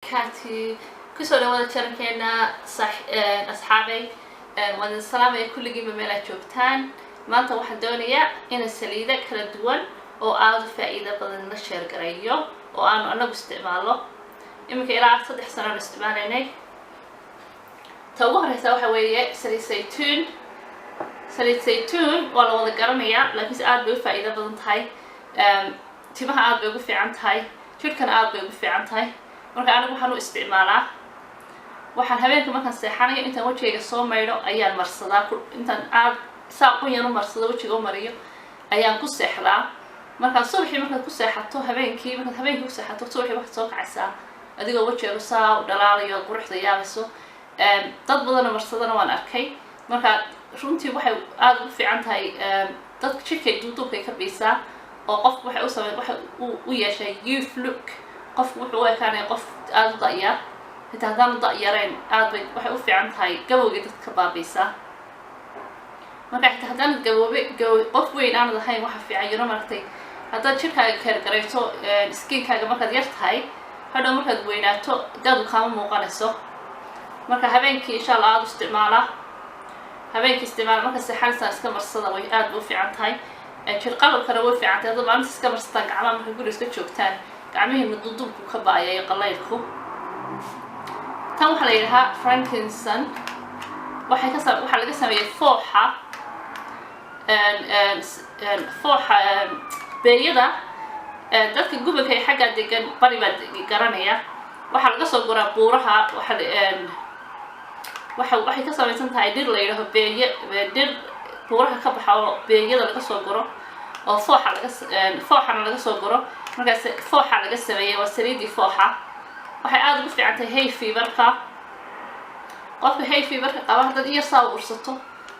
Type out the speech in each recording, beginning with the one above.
Wabarakaatu. Kusoo dhawaada channelkeena, asxaabay. Waan idin salaamaya kulligiinba meel aad joogtaan. Maanta waxaan doonayaa inaan saliido kala duwan oo aada u faa-iido badan la share gareeyo oo aanu anagu isticmaalo. Iminka ilaa 3 sano aanu isticmaalaynay. Ta ugu horeysa waxa weeye saliid saytuun. Saliid saytuun waa la wada garanayaa, laakiinse aada bay u faa-iido badan tahay. Timaha aada bay ugu fiican tahay, jidhkana aada bay ugu fiican tahay. Marka anigu waxaan u isticmaalaa, waxaan habeenka markaan seexanayo, intaan wejigayga soo maydho ayaan marsadaa. Intaan aad saa qunyan u marsado, wejiga u mariyo, ayaan ku seexdaa. Markaa subaxii markaad ku seexato, habeenkii markaad habeenkii ku seexato, subaxii waxaad soo kacaysaa adigoo wejigaagu saa u dhalaalayo, quruxda yaabayso. Dad badanoo marsadana waan arkay. Marka runtii waxay aada ugu fiican tahay dadka jidhkay duuduubkay ka biisaa, oo qofku waxay u samey, waxay u yeeshay youth look. Qofku wuxuu u ekaanaya qof aada u da-yar, xitaa haddaanu da-yareen. Aad bay waxay u fiican tahay gabowgay dadka ka baabiisaa. Marka xitaa haddaanad gaboobe, gabo qof weyn aanad ahayn, waxa fiican maaragtay, haddaad jidhkaaga care garayso skinkaaga markaad yar tahay, hadhow markaad weynaato daadu kaama muuqanayso. Marka habeenkii insha Allah aada u isticmaala. Habeenkii isticmaala, marka seexanaysaan iska marsada, way aad bay u fiican tahay. Jir qalabkana way fiican tahay. Haddaad maalinta iska marsataan gacmaha marka guriga iska joogtaan, gacmihiina duduubku ka ba-aya iyo qalaylku. Tan waxaa la yidhahaa frankincense. Waxay ka waxaa laga sameeyey fooxa beeyada. Dadka gobolka ee xaggaa degan bari baa garanaya. Waxaa laga soo guraa buuraha. Waxa waxay ka samaysan tahay dhir la yidhaaho beeye, dhir buuraha ka baxa oo beeyada laga soo guro, oo fooxa laga fooxana laga soo guro. Markaas fooxa laga sameeyey, waa saliidii fooxa. Waxay aada ugu fiican tahay hay feverka. Qofka hay feverka qaba haddaad iyo saa u ursato,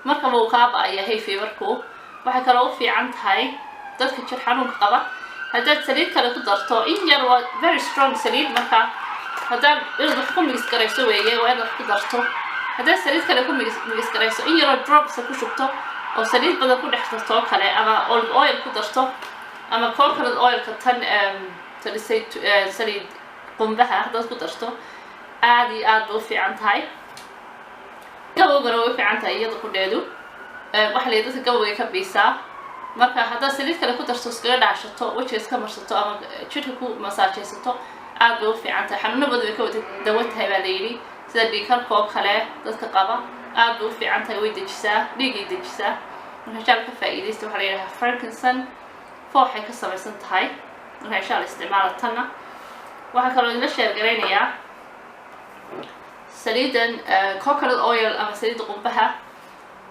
markaba uu kaa ba-aya hay feverku. Waxay kaloo u fiican tahay dadka jir xanuunka qaba. Haddaad saliid kale ku darto in yar, waa very strong saliid. Marka haddaad inaad wax ku mix garayso weeye, waa inaad wax ku darto. Haddaad saliid kale ku mix garayso, in yaroo dropsa ku shubto oo saliid badan ku dhex darto oo kale, ama olive oil ku darto ama coconut oilka, tan saliid qumbaha haddaad ku darto, aada iyo aad bay u fiican tahay. Gabowgana way u fiican tahay iyada qudheedu. Waxa la yidhi dadka gabowgay ka biisaa. Marka haddaad saliid kale ku darto, iskaga dhaashato, wejiga iska marsato ama jidhka ku masaajaysato, aad bay u fiican tahay. Xanuuno badan bay ka wada dawo tahay baa la yidhi, sida dhiigkarka oo kale dadka qaba aad bay u fiican tahay. Way dejisaa, dhiigay dejisaa. Marka insha Allah ka faa'iidaysta. Waxaa la yidhahaa frankincense, fooxay ka samaysan tahay. Marka insha Allah isticmaala tanna. Waxaa kaloo idinla share garaynayaa saliidan coconut oil ama saliidda qumbaha.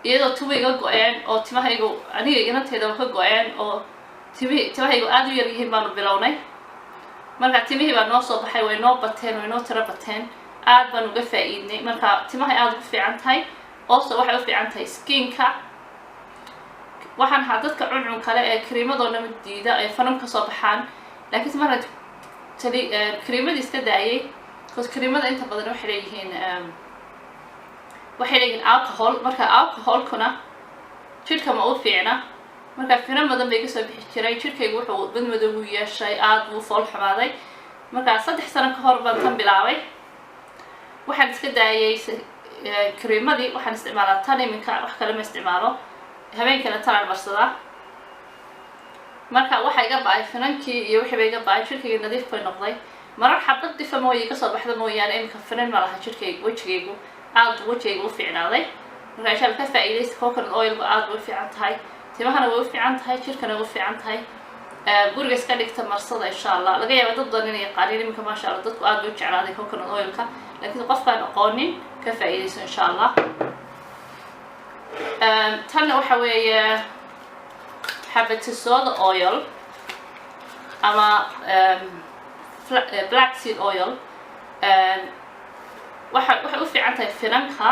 Iyadoo timahayga go-een oo timahaygu aniga inanteedaba ka go-een oo timahaygu aada u yar yihiin baanu bilownay. Marka timihii baa noo soo baxay, way noo bateen, way noo tiro bateen, aad baan uga faa'iidnay. Marka timahay aada ugu fiican tahay. Also waxay u fiican tahay skinka. Waxaan ahaa dadka cuncun kale ee kariimadoo dhama diida ee fanan kasoo baxaan, laakiinse marka tali kariimadii iska daayay, because kariimada inta badan waxay leeyihiin alcohol. Marka alcoholkuna jidhka ma u fiicna. Marka finan badan bay kasoo bixi jiray jidhkaygu, wuxuu badmadoogu yeeshay, aada buu fool xumaaday. Marka 3 sano ka hor baan tan bilaabay. Waxaan iska daayay kariimadii, waxaan isticmaalaa tan iminka, wax kale ma isticmaalo. Habeenkana tanaan marsadaa. Marka waxa iga ba-ay finankii iyo wixii ba iga ba-ay, jidhkayga nadiif bay noqday. Marar xabad difa mooye kasoo baxda mooyaane, iminka finan ma laha jidhkayga, wejigaygu aad buu wejigayga u fiicnaaday. Marka insha Allah ka faa'iidaysta. Coconut oilku aad bay u fiican tahay, timahana way u fiican tahay, jidhkana way u fiican tahay. Guriga iska dhigta, marsada insha Allah. Laga yaaba dad badan inay yaqaaniin iminka, maasha Allah, dadku aad bay u jeclaaday coconut oilka, laakiin qofkaan aqoonin ka faa'iidayso insha Allah. Tanna waxa weeye xabatisoda oil ama black seed oil. Waxay u fiican tahay finanka.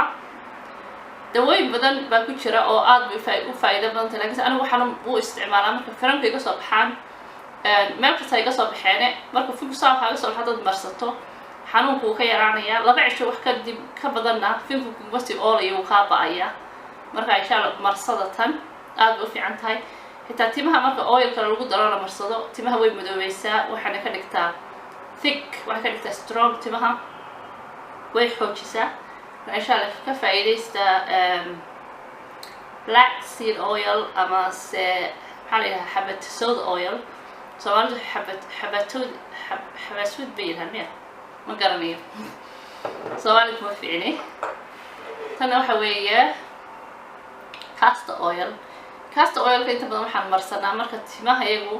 Dawooyin badan baa ku jira oo aad bay u faa'iido badan tahay, lakiinse anigu waxaan u isticmaalaa marka finanku iga soo baxaan, meel kasta iga soo baxeene. Marka finku saa waxaa iga soo baxa, dad marsato, xanuunku wuu ka yaraanayaa. 2 cisho wax kadib ka badanna finku kuma sii oolaya, wuu kaa ba-aya. Marka insha Allah marsada tan, aad bay u fiican tahay. Xitaa timaha marka oil kale lagu daro la marsado, timaha way madoobeysaa, waxaana ka dhigtaa Thick waxay ka dhigtaa, strong timaha way xoojisaa. Marka insha Allah ka faa'iidaysta black seed oil ama se maxaa la yidhaha, xabad soda oil. Soomaalidu xabad xabatood xabasuud bay yidhahaan miya? Ma garanayo, Soomaalidu kuma fiicni. Tanna waxa weeye castor oil. Castor oilka inta badan waxaan marsanaa marka timaha iyagu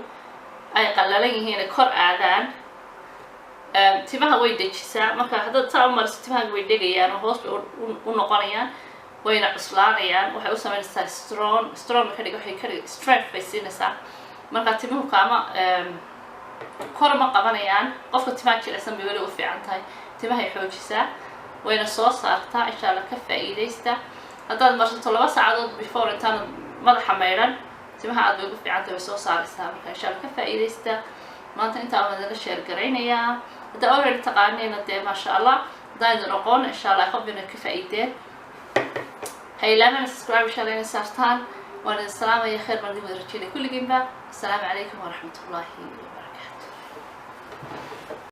ay qallalan yihiin, ay kor aadaan. Timaha way dejisaa. Marka haddaad saa u mariso, timaha way dhegayaan oo hoos bay u noqonayaan, wayna cuslaanayaan. Waxay u sameynaysaa strong, strong bay ka dhig, waxay ka dhig, strength bay siinaysaa. Marka timuhu kaama kor ma qabanayaan. Qofka timaha jilicsan bay weli u fiican tahay. Timahay xoojisaa, wayna soo saartaa. Insha Allah ka faa'iidaysta. Haddaad marsato 2 saacadood before intaanad madaxa maydhan, timaha aad bay ugu fiican tahay, way soo saaraysaa. Marka insha Allah ka faa'iidaysta. Maanta intaa waan idinla share garaynayaa. Haddaa already taqaanayna dee maasha Allah, haddaan idin oqoon, insha Allah hope inaad ka faa'iideen. Ha ilaamana subscribe insha Allah inay saartaan. Waan idin salaamaya, khayr baan idin wada rajeynaya kulligiinba. Asalaamu calaykum waraxmatullaahi wabarakaatu.